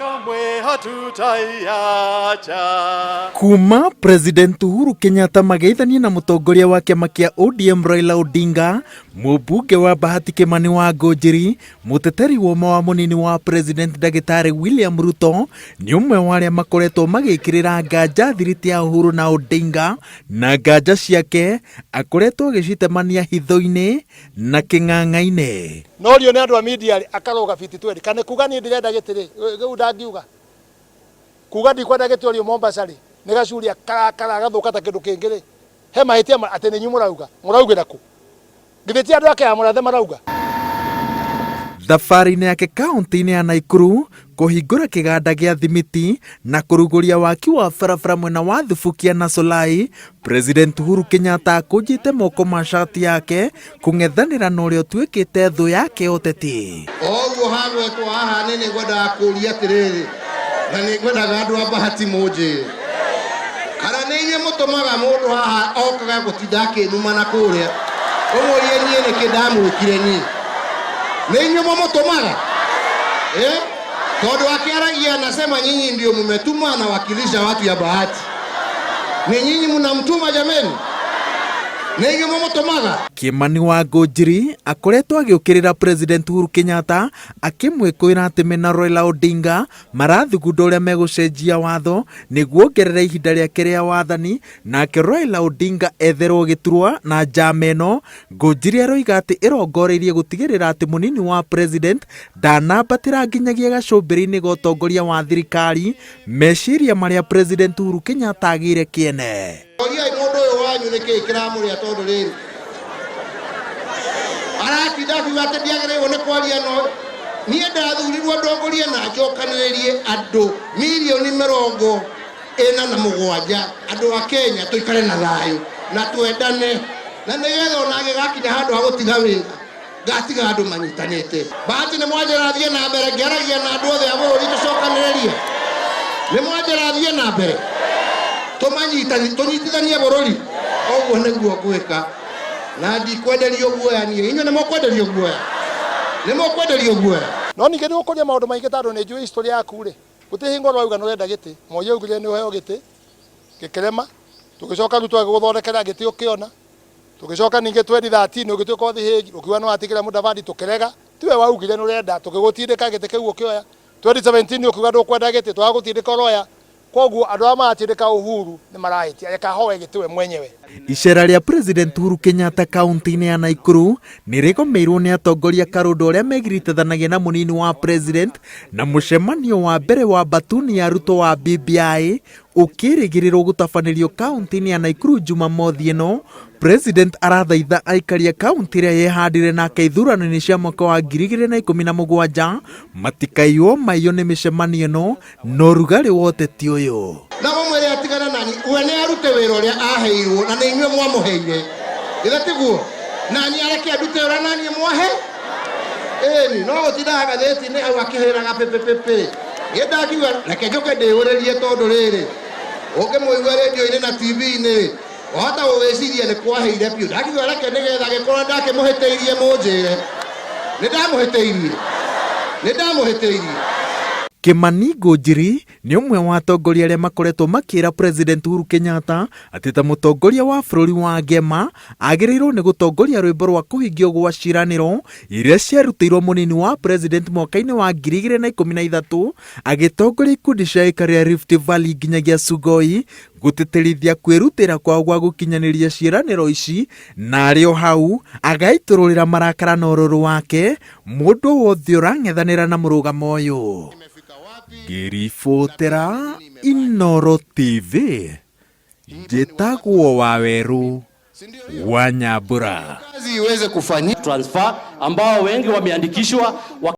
Kamwe hatutaiacha. Kuma President Uhuru Kenyatta mageithanie na mũtongoria wa kĩama kĩa ODM Raila Odinga, mũmbunge wa Bahati Kimani wa Ngũnjiri, mũteteri woma wa mũnini wa President ndagĩtarĩ William Ruto nĩ ũmwe wa arĩa makoretwo magĩkĩrĩra nganja thiriti ya Uhuru na Odinga, na nganja ciake akoretwo agĩcitemania hitho-inĩ na kĩng'ang'a-inĩ. Norio nĩ andũ a media rĩ, akarũga fiti 20 kana kuga niĩ ndĩrenda gĩtĩ rĩ, rĩu ndangiuga kuga ndikwenda gĩtĩ ũrio Mombasa rĩ, nĩ gacuria karakara gathũka ta kĩndũ kĩngĩ rĩ, he mahĩtia atĩ nĩ inyuĩ mũrauga mũraugĩra kũ? Githĩ ti andũ ake a mũrathe marauga? Thabarĩ-inĩ yake kaunti-inĩ ya Naikuru kũhingũra kĩganda gĩa thimiti na kũrugũria waki wa barabara mwena wa Thubukia na Solai, President Uhuru Kenyatta akũnjĩte moko ma cati yake kũng'ethanĩra na ũrĩa ũtuĩkĩte thũ yake ũteti. Oguo hagwetwo haha nĩ nĩngwendaga kũria atĩrĩrĩ, na nĩngwendaga andũ a Bahati mũnjĩre kana nĩ inyuĩ mũtũmaga mũndũ haha okaga gũtinda akĩnuma na kũrĩa ũmũrie niĩ nĩkĩ ndamwĩkire niĩ, nĩ inyuĩ mũmũtũmaga eh? Tondũ akĩaragia anasema nyinyi ndio mmetuma anawakilisha watu ya Bahati. Ni nyinyi mnamtuma jameni? Nĩ inyuĩ mũmũtũmaga? Kimani wa Ngũnjiri akoretwo agĩũkĩrĩra President Uhuru Kenyatta akĩmwĩkũĩra atĩ mena Raila Odinga marathugunda ũrĩa megũcenjia watho nĩguo ongerere ihinda rĩake rĩa wathani, nake Raila Odinga etherwo gĩturwa na njama ĩno Ngũnjiri aroiga atĩ ĩrongoreirie gũtigĩrĩra atĩ mũnini wa President ndanambatĩra nginyagia gacũmbĩrĩ-inĩ ga ũtongoria wa thirikari, meciria marĩa President Uhuru Kenyatta agĩire kĩene. Oriai mũndũ ũyũ wanyu nĩkĩĩ kĩramũrĩa, tondũ rĩrĩ aratinda akiuga atĩ ndiagĩrĩirwo nĩ kwaria, no niĩ ndathurirwo ndongorie na njokanĩrĩrie andũ mirioni 47, andũ a Kenya tũikare na thayũ na twendane, na nĩgetha ona angĩgakinya handũ ha gũtiga wĩra ngatiga andũ manyitanĩte. Bahati nĩ mwanjĩra thiĩ na mbere ngĩaragia na andũ othe a bũrũri tũcokanĩrĩrie, nĩ mwanjĩra thiĩ na mbere tũnyitithanie bũrũri, ũguo nĩguo ngwĩka na ndikwenderio guoya niĩ. Inyuĩ nĩ mũkwenderio guoya? Nĩ mũkwenderio guoya? No ningĩ nĩ gũkũria maũndũ maingĩ tondũ nĩ njũĩ history yaku rĩ, gũtirĩ hingo ũrauga nĩ ũrenda gĩtĩ. Moi augire nĩ ũheo gĩtĩ gĩkĩrema, tũgĩcoka Ruto agĩgũthondekera gĩtĩ ũkĩona, tũgĩcoka ningĩ 2013 ũgĩtuĩka ũthihĩngi ũkiuga nĩ watigĩra Mudavadi, tũkĩrega, tiwe waugire nĩ ũrenda, tũgĩgũtindĩka gĩtĩ kĩu ũkĩoya. 2017 ũkiuga ndũkwenda gĩtĩ, twagũtindĩka ũroya. Koguo andũ arĩa maratindĩka Uhuru nĩ marahĩtia, reke ahoe gĩtĩ we mwenyewe. Icera rĩa President Uhuru Kenyatta kaunti-inĩ ya Naikuru nĩ rĩgomeirwo nĩ atongoria karũndo arĩa megiritithanagia na mũnini wa President, na mũcemanio wa mbere wa batuni ya Ruto wa BBI ũkĩrĩgĩrĩrwo gũtabanĩrio kaunti-inĩ ya Naikuru Jumamothi ĩno. President arathaitha aikari a kaunti ĩrĩa yehandire nake ithurano-inĩ cia mwaka wa 2017 matikaiywo maiyo nĩ mĩcemanio ĩno na ũrugarĩ wa ũteti ũyũ. Na mũmwĩre atigana nani, we nĩ arute wĩra ũrĩa aheirwo na nĩ inyuĩ mwamũheire, githĩ tiguo? Nani areke ndute ũrĩa naniĩ mwahe ĩni, no gũtindaga ngathĩti-inĩ hau akĩhĩraga pĩpĩpĩpĩ. Niĩ ndakiuga reke njũke ndĩũrĩrie, tondũ rĩrĩ ũngĩmũigua rĩndio-inĩ na TV-inĩ wahota gũgĩciria nĩ kwaheire biũ. Ndakiuga reke nĩgetha gĩkorwo ndakĩmũhĩtĩirie mũnjĩre nĩ ndamũhĩtĩirie, nĩ ndamũhĩtĩirie. Kimani Ngũnjiri nĩ ũmwe wa atongoria arĩa makoretwo makĩra President Uhuru Kenyatta atĩ ta mũtongoria wa bũrũri wa Ngema agĩrĩirwo nĩ gũtongoria rwĩmbo rwa kũhingio gwa ciĩranĩro iria ciarutĩirwo mũnini wa President mwaka-inĩ wa 2013 agĩtongoria ikundi cia ĩka rĩa Rift Valley nginyagia Sugoi, gũtĩtĩrithia kwĩrutĩra kwao gwa gũkinyanĩria ciĩranĩro ici, na arĩ o hau agaitũrũrĩra marakara na ũrũrũ wake mũndũ wothe ũrang'ethanĩra na mũrũgamo ũyũ. Ngĩribotera Inooro TV, njĩtagwo Wawerũ wa Nyambura. Kazi iweze kufanyika transfer ambao wengi wameandikishwa.